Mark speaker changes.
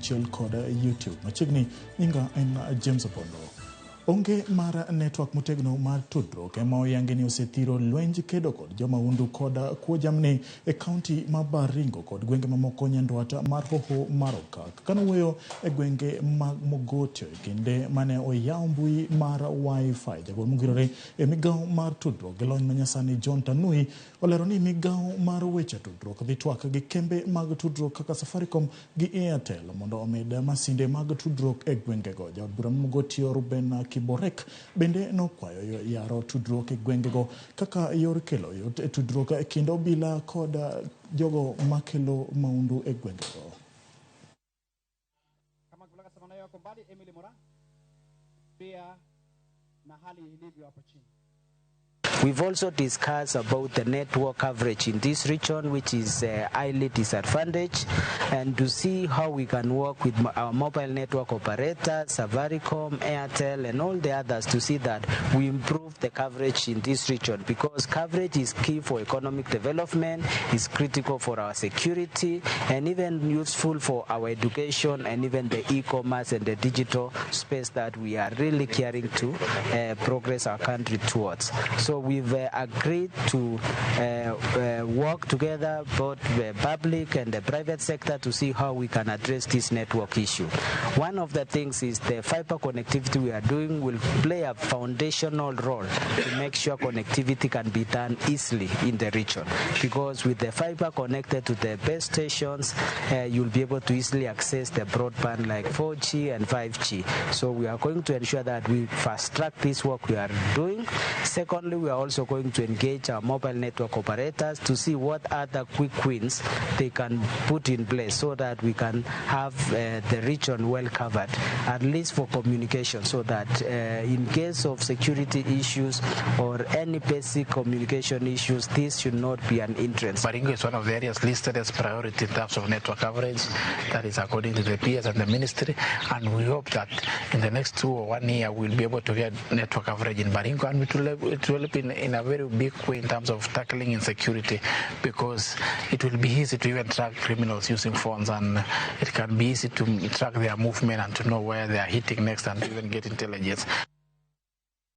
Speaker 1: kaachiel kod YouTube. Machiegni nyinga en James Opondo. Onge mar network motegno mar tudruok ema oyangi ni osethiro lwenj kedo kod jomahundu kod kuo jamni e kaunti ma Baringo kod gwenge mamoko nyandwat mar hoho mar Okak. Kanowuoyo e gwenge mag Mogotio e kinde mane oyaw mbui mar Wi-Fi, jagol mongirore e migawo mar tudruok gi lony manyasani John Tanui olero ni migawo mar weche tudruok dhi twak gi kembe mag tudruok kaka Safaricom gi Airtel mondo omed masinde mag tudruok e gwengego. Jaod bura ma Mogotio Ruben Kiborek bende nokwayo yaro tudruok e gwengego kaka yor kelo yot e tudruok e kind obila kod jogo makelo maundu e gwengego.
Speaker 2: Kama kupeleka yako mbali Emily Mora pia na hali ilivyo hapo chini.
Speaker 3: We've also discussed about the network coverage in this region, which is highly disadvantaged, and to see how we can work with our mobile network operators, Safaricom, Airtel, and all the others to see that we improve the coverage in this region, because coverage is key for economic development, is critical for our security, and even useful for our education and even the e-commerce and the digital space that we are really caring to progress our country towards. So we've agreed to work together, both the public and the private sector, to see how we can address this network issue. One of the things is the fiber connectivity we are doing will play a foundational role to make sure connectivity can be done easily in the region, because with the fiber connected to the base stations, you'll be able to easily access the broadband like 4G and 5G. So we are going to ensure that we fast track this work we are doing. Secondly, we are also going to engage our mobile network operators to see what other quick wins they can put in place so that we can have the region well covered, at least for communication, so that in case of security issues or any basic communication issues, this should not be an hindrance.
Speaker 4: Baringo is one of the areas listed as priority in terms of network coverage. That is according to the PS and the ministry, and we hope that in the next 2 or 1 year we'll be able to get network coverage in Baringo, and it will help in a very big way in terms of tackling insecurity, because it will be easy to even track criminals using phones, and it can be easy to track their movement and to know where they are hitting next and even get intelligence.